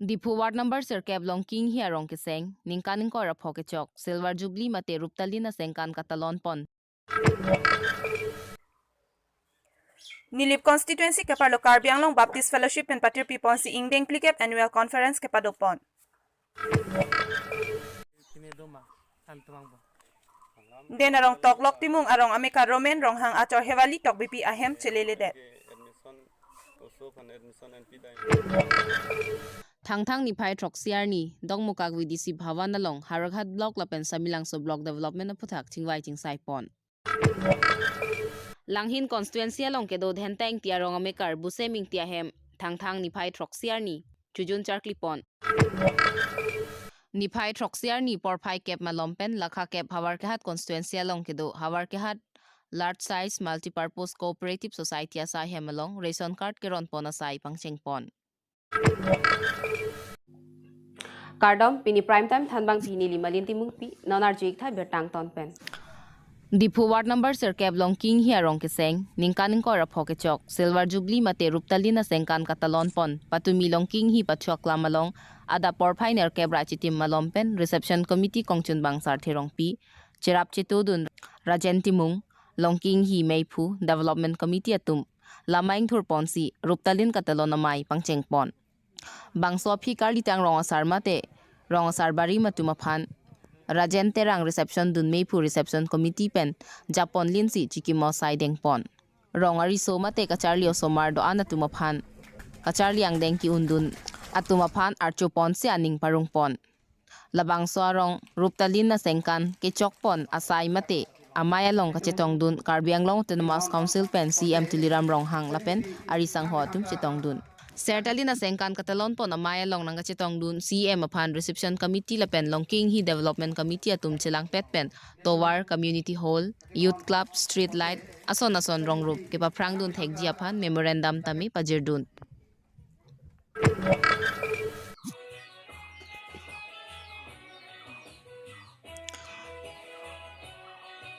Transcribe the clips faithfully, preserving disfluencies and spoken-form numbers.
Diphu Ward number sirkep Longki Inghi arong keseng, ningkan ingkoi ra pho kechok, Silver Jubilee mate Ruptalin asengkan katalon pon. Nilip constituency keparlo Karbi Anglong Baptist Fellowship pen patirpi ponsi ingdeng phlikep annual conference kepado pon. Den arong Toklok Timung arong amekar Romen Ronghang achor Hewali Tokbipi ahem cheleledet. Thangthang niphai throksi arni, Dokmoka V D C Bhavan along, Howraghat Block lapen Samelangso Block Development aphuthak chingvai chingsai pon. Langhin constituency along kedo Dhenta Ingti arong amekar Busem Ingti ahem, Thangthang niphai throksi arni, chojun charkli pon. Niphai throksi arni porphai kep malom pen lakha kep Howraghat constituency along kedo Howraghat Large Size Multipurpose Cooperative Society asai hem along ration card keron pon asai pangcheng pon. Kardom, pini prime time thanbang pini Limalin Timungpi, non arju-ik tha birta angton pen. Diphu Ward number sirkep Longki Inghi arong keseng, ningkan ingkoi ra pho kechok, Silver Jubilee mate Ruptalin asengkan katalon pon, patumi Longki Inghi pachuak lam along, adap porphai nerkep ra chitim malom pen, Reception Committee kongchunbang Sarthe Rongpi, cherap chetudun Rajen Timung, Longki Inghi Meiphu Development Committee atum, lamai ingthur ponsi, Ruptalin katalon amei pangcheng pon. Bangso aphi karlitang rong asar mate, rong asar barim atum aphan, Rajen Terang reception dun meiphu reception committee pen, japon linsi chikimo sai dengpon. Rong ariso mate kacharli osomar do-an atum aphan, kacharli angdeng ki-undun atum aphan archo ponsi aning parung pon. Labangso arong Ruptalin asengkan kechok pon asai mate amei along kachetongdun Karbi Anglong Autonomous Council pen C M Tuliram Ronghang lapen ari sangho atum chetongdun. Sertalin asengkan katalon pon amei along nangkachetongdun C M aphan Reception Committee lapen Longki Inghi Development Committee atum chelangpet pen tovar, community hall, youth club, street light, ason ason rongrup kepaphrangdun thekji aphan memorandum tame pajirdun.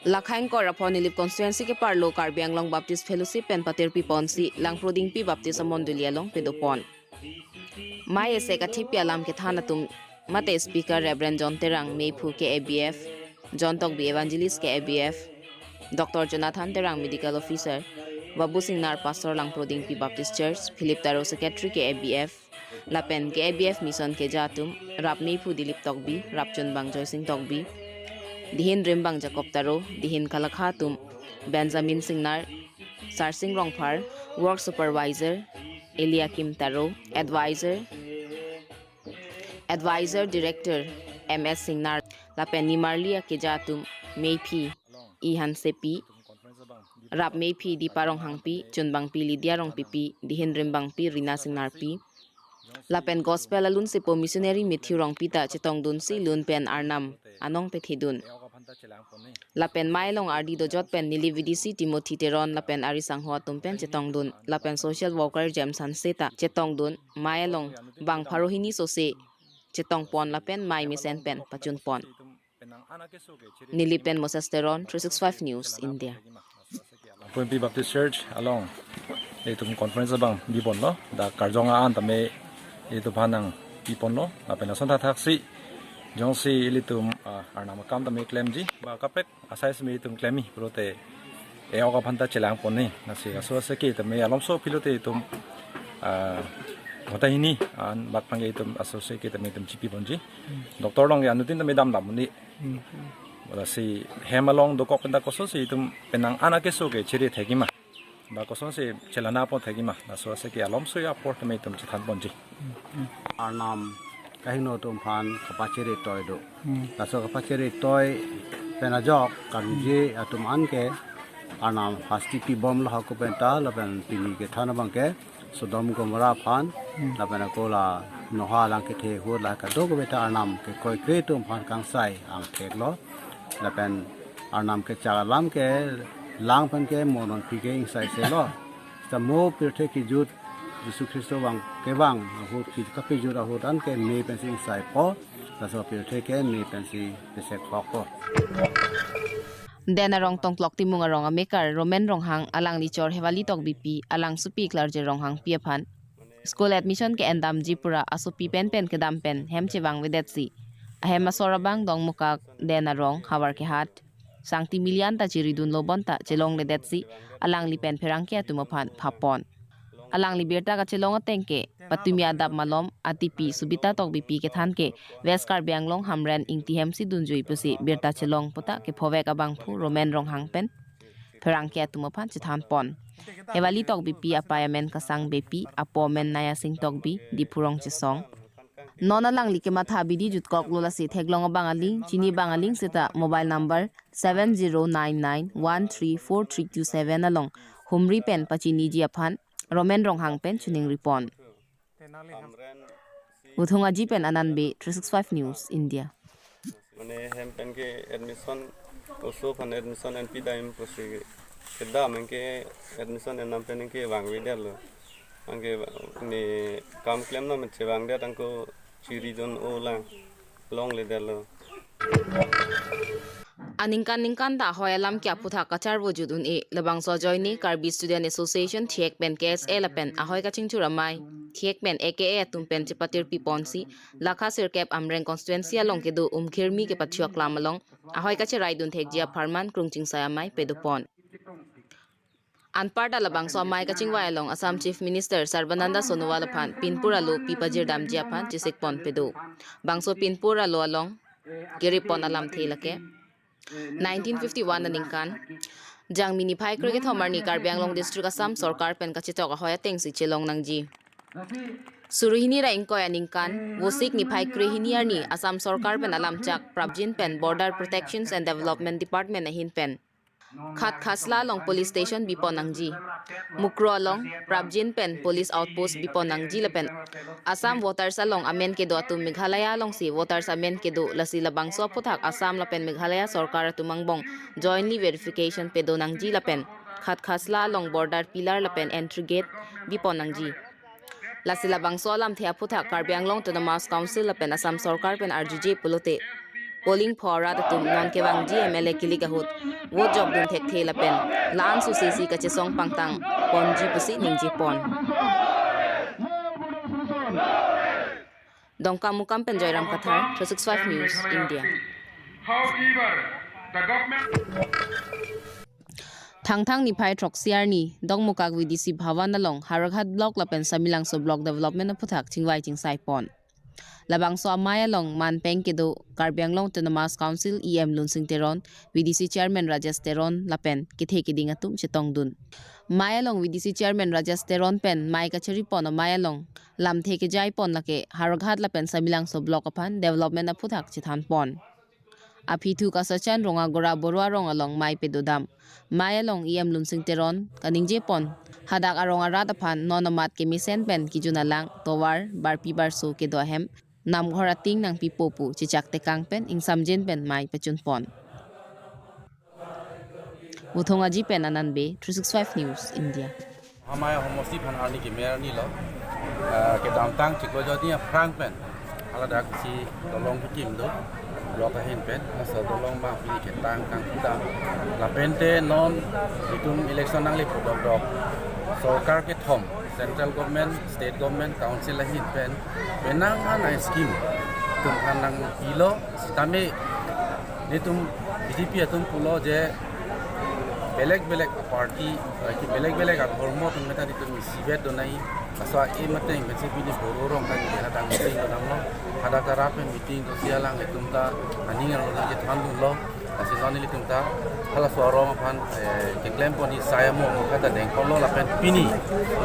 Lakha ingkoi ra pho Nilip constituency keparlo Karbi Anglong Baptist Fellowship pen patirpi ponsi Langprodingpi Baptist Amondoli along pado pon. Mei ese kathipi alam kethan atum mate speaker Reverend John Terang, meiphu K A B F, John Tokbi Evangelist K A B F, Doctor Jonathan Terang Medical Officer, Babu Singnar Pastor Langprodingpi Baptist Church, Philip Taro Secretary K A B F, lapen K A B F Mission keja atum, rap meiphu Dilip Tokbi, rap chunbang Joysing Tokbi, dihin rimbang Jacob Taro, dihin kalakha atum, Benjamin Singnar, Sarsing Rongphar, Work Supervisor, Eliakim Taro, Advisor, Advisor Director M S Singnar, lapen nimarli akeja atum, meiphi Ihan Sepi, rap meiphi Dipa Ronghangpi, chunbangpi Lydia Rongpipi, dihin rimbangpi Rina Singnarpi, lapen Gospel alun sepo missionary Matthew Rongpi ta chetongdunsi lun pen Arnam anong pethedun. Lapen mei along ardi dojot pen Nilip V D C Timothy Teron lapen ari sangho atum pen chetongdun. Lapen social worker James Hanse ta chetongdun. Mei along bang pharo hini sose chetong pon lapen mei mesen pen pachun pon. Nilip pen Moses Teron, three six five News, India. Pumpi Baptist Church along itum conference abang biponlo, dak karjong an tame itum aphan nangpiponlo, lapen ason thakthak si jongsi ilitum, ah, Arnam akam tame klemji ba kaprek asai simi itum klemji pulote e-ok aphan ta chelang ponji, lasi aso ase ke tame alomso pulote itum, ah, ghonta hini an bak pangke itum aso ase ke tame itum chipi ponji. Doctor along ke anuttin tame damdam ponji. Hmm. Lasi hem along dokok pen ta kosonsi itum penang an akeso ke chere thekji ma, ba kosonsi chelana pon thekji ma, laso ase ke alomso apor tame itum chethan ponji. Arnam kahingno atum aphan kapachere toi do. Hmm. Laso kapachere toi pen ajok karjuje atum an ke Arnam hasti pibomlo hako pen ta lapen pini kethan abang ke Sodom Gomorrah aphan, hmm, lapen ako la Noah alang kethe ahut la kadokave ta Arnam ke kroikre atum aphan kangsai angthek lo. Lapen Arnam kechak alam ke lang pen ke mo nonphi ke ingsai se lo. Seta mo pirthe kejut Jisu Khristo vang kevang ahut ke kapejut ahut an ke me pensi ingsai po. Laso pirthe ke me pensi pesek hok po. Den arong Toklok Timung arong amekar Romen Ronghang, alangli chor Hewali Tokbipi, alangsopi Klarjir Ronghangpi aphan School admission ke-endamji pura asopi pen pen kedam pen hem chevangvedetsi ahem asor abang Dongmukak, Den Arong, Havarkehat, Sangti Milian ta chiridunlo bonta chelongledetsi alangli pen pherangke atum aphan phapon. Alangli birta kachelong ateng ke patumi adap malom atipi Subita Tokbipi kethan ke West Karbi Anglong Hamren Ingti hemsi dunjui pusi birta chelong puta kephovek abangphu Roman Ronghang pen pherangke atum aphan chethanpon. Hewali Tokbipi apei amen Kasang Beypi, apo amen Nayasing Tokbi, Diphu Rongchesong. Non alangli kematha abidi jutkoklo, lasi theklong abang aling, chini abang aling seta mobile number seven zero nine nine one three four three two seven along humri pen pachiniji aphan Roman Ronghang pen chiningripon. Uthung Aji pen Anand Bey, three six five News, India. Mane hem pen ke admission, oso aphan admission enpidam pusi kedam anke admission endam pen anke vangvedetlo. Anke ne kam klem na men chevangdet anke chiridun olang longledetlo. Aningkan ningkan ta ahoi alam ke aphuthak kacharvo jut un-e. Labangso ajoine Karbi Student Association thek pen K S A lapen ahoi kachingchur amei thek pen A K A atum pen chepatirpiponsi lakha sirkep Amreng constituency along kedo Umkhirmi kepathu aklam along ahoi kacheraidun thekji apharman krung chingsai amei padopon. Anparta labangso amei kachingvai along Assam Chief Minister Sarbananda Sonowal aphan pinpur alo pi pajirdamji aphan chesikpon pado. Bangso pinpur alo along keripon alamthe lake nineteen fifty-one aningkan Jangmi niphai krekethom arni Karbi Anglong District Assam Sorkar pen kachechok ahoi atengsi chelong nangji. Suri hini ra ingkoi aningkan Vosik niphai krehini arni Assam Sorkar pen alamchak prapjin pen Border Protections and Development Department ahin pen Khatkhasla along police station bipon nangji. Mukroh along prapjin pen police outpost bipon nangji lapen Assam voters along amen kedo atum Meghalaya alongsi voters amen kedo, lasi labangso aphuthak Assam lapen Meghalaya Sorkar atum angbong jointly verification pado nangji lapen Khatkhasla along border pillar lapen entry gate bipon nangji. Lasi labangso alamthe aphuthak Karbi Anglong Autonomous Council lapen Assam Sorkar pen arjuje pulote polling pho arat atum non kevangji M L A kilik ahut vote jokdun thekthe lapen la-an susesi kachesong pangtang ponji pusi ningjepon. Dongkamukam pen Joyram Kathar, three six five News, India. However, the government Thangthang niphai throksi arni Dongmukak V D C Bhavan along Howraghat Block lapen Samelangso Block Development aphuthak chingvai chingsaipon. Labangso amei along manpeng kedo Karbi Anglong Autonomous Council E M Lunsing Teron, V D C Chairman Rajesh Teron lapen kethe keding atum chetongdun. Mei along V D C Chairman Rajesh Teron pen mei kacheripon amei along lamthe kejaipon lake Howraghat lapen Samelangso Block aphan development aphuthak chethanpon. Aphi thu Kasachan Rongagora Borwa Rong along mei padodam. Mei along E M Lunsing Teron kaningjepon, hadak arong arat aphan non amat kemesen pen kejun alang, tovar, barpi barso kedo ahem namghor ating nangpipo pu chechak tekang pen ingsamjin pen mei pachunpon. Uthong Aji pen Anand Bey, three six five News, India. Amei ahomosti aphan arni kemer arni lo, eh, kedamtang chiklo jodi aphrang pen haladak si dolong kikim do, block ahin pen, laso dolong abang pini ketang tang kudam. Lapente non itum election nangle pudok dok. Sorkar kethom, central government, state government, council ahin pen, penang an a-scheme atum aphan nangpilo, sitame nelitum B J P atum pulo je belek belek party, eh, ki belek belek adhormo atum meta nelitum isivet donai. Laso a-aim ateng pensi pini Boro rong kan dia hadak meeting donamlo. Hadak arat pen meeting dosi alanglitum ta aning arlo nangchethandunlo. Lasi non nelitum ta halaso arong aphan, eh, keklempon isai amo kata dengponlo lapen pini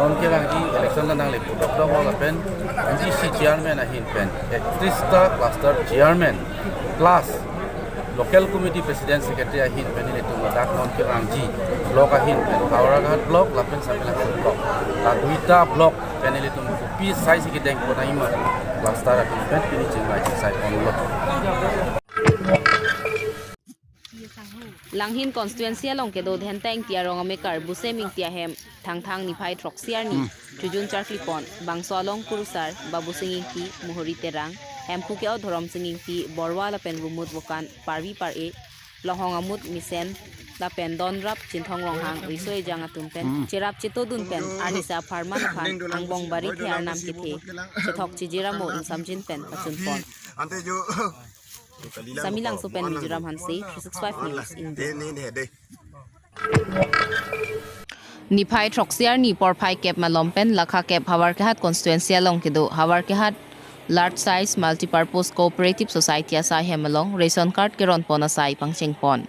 non kevangji election ta nangle pudok doklo lapen V D C chairman ahin pen, eh, tris ta cluster chairman plus local committee president secretary ahin pen nelitum ladak non kevangji block ahin pen Howraghat block lapen Samelangso block, la duita block pen nelitum kopi saisi kedengpon aima cluster ahin pen pini chingvai chingsaiponlo. Langhin constituency along kedo Dhenteng Tiarong amekar Busem Ingti ahem Thangthang niphai throksi arni chujun charklipon. Bangso along kurusar Babusing Ingti, Muhuri Terang, hemphu ke-o Dhoromsing Ingti, Borwa lapen Rumut Vokan, Parvi Pare, Longhong Amut Mesen, lapen Donrap, Chinthong Ronghang, Riso Ejang atum pen cherap chetodun pen arnisi apharman aphan angbong barithe arnam kethe chethok chijiramo ingsamjin pen pachunpon. Sami Langso pen Mizoram Hanse, three six five News, India. Niphai throksi arni porphai kep malom pen lakha kep Howraghat constituency along kedo Howraghat Large Size Multipurpose Cooperative Society asai hem along ration card keronpon asai pangchengpon.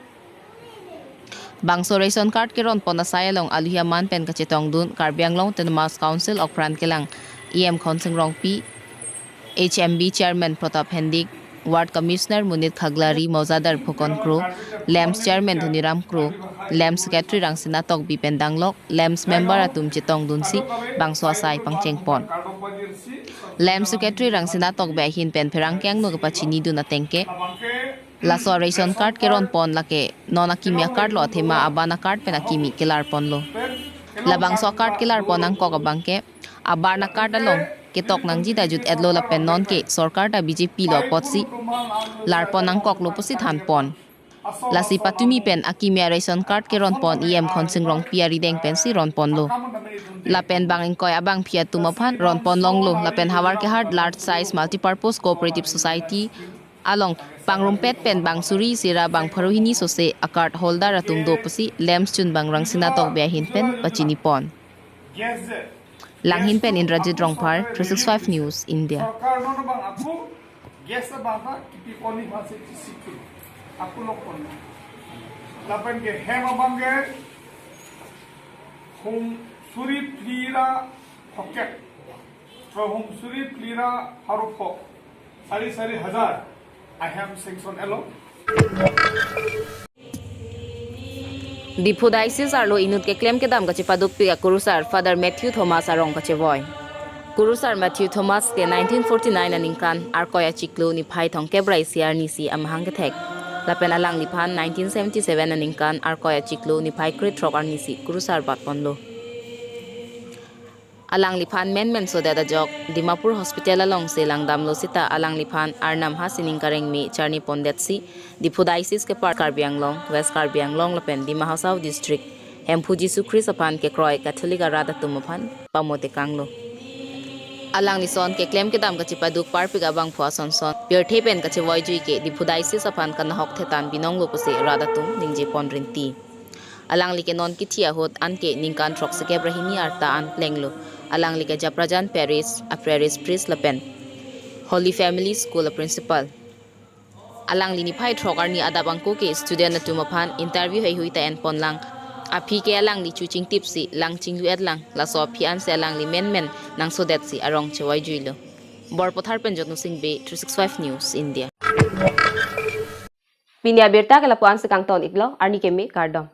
Bangso ration card keronpon asai along aluhi aman pen kachetongdun Karbi Anglong Autonomous Council okpran kelang E M Khonsing Rongpi, H M B Chairman Pratap Hendik, Ward Commissioner Munit Khaglari, Mojadar Phukon Kro, LAMPS Chairman Dhoniram Kro, LAMPS Secretary Rangsina Tokbi pen danglok LAMPS member atum chetongdunsi bangso asai pangchengpon. LAMPS Secretary Rangsina Tokbi ahin pen pherangke angno kepachinidun ateng ke, laso ration card keronpon lake non akimi a-card lo athema aban a-card pen akimi kelarponlo. Labangso a-card kelarpon angkok abang ke, aban a-card along ketok nangji ta jut-etlo lapen nonke sorkar ta B J P lo apotsi larpon angkoklo pusi thanpon. Lasi patumi pen akimi a-ration card keronpon E M Khonsing Rongpi arideng pensi ronponlo. Lapen bang ingkoi abangpi atum aphan ronpon longlo lapen Howraghat Large Size Multipurpose Cooperative Society along pangrumpet pen bang suri isi ra bang pharo hini sose a-card holder atum do pusi LAMPS chunbang Rangsina Tokbi ahin pen pachinipon. Langhin pen Indrajit Rongphar, three six five News, India. Sorkar non bang aku, gas bang ta kipi koni bang se chisipi. Aku lok kon. Lapen ke hem abang ke hum suri phli ra phokep. Hum suri phli ra pharo phok. Sari sari hajar ahem sanction elo. Diphu Diocese arlo inut keklem kedam kachepadukpik akurusar Father Matthew Thomas arong kachevoi. Kurusar Matthew Thomas ke nineteen forty-nine aningkan Arkoi achiklo niphai thomkep ra isi arnisi amahang kethek. Lapen alangliphan nineteen seventy-seven aningkan Arkoi achiklo niphai krethrok arnisi kurusar batponlo. Alangliphan menmen sodet ajok Dimapur Hospital alongsi langdamlo seta alangliphan Arnam ha sining kareng me charni pondetsi Diphu Diocese kepar Karbi Anglong, West Karbi Anglong lapen Dima Hasao District Hemphu Jisu Christ aphan kekroi Catholic arat atum aphan pamotekanglo. Alangli son keklem kedam kachepaduk parpik abangphu asonson pirthe pen kachevoijui ke Diphu Diocese aphan kanahok thetan binonglo pusi rat atum ningje pon rinti. Alangli ke non kithi ahut anke ningkan throksikep ra hini arta an plenglo. Alangli ke Japrajan Parish a Parish Priest lapen Holy Family School a Principal. Alangli niphai throk arni adap angko ke student atum aphan interview heihui ta enponlang. Aphi ke alangli chuchingtipsi lang chinglu-etlang, laso aphi ansi alangli menmen nangsodetsi arong chevaijuilo. Borpathar pen Jotnu Singh Bey, three six five News, India. Pini abirta ke lapu-an si kangton-iklo, arni keme kardom.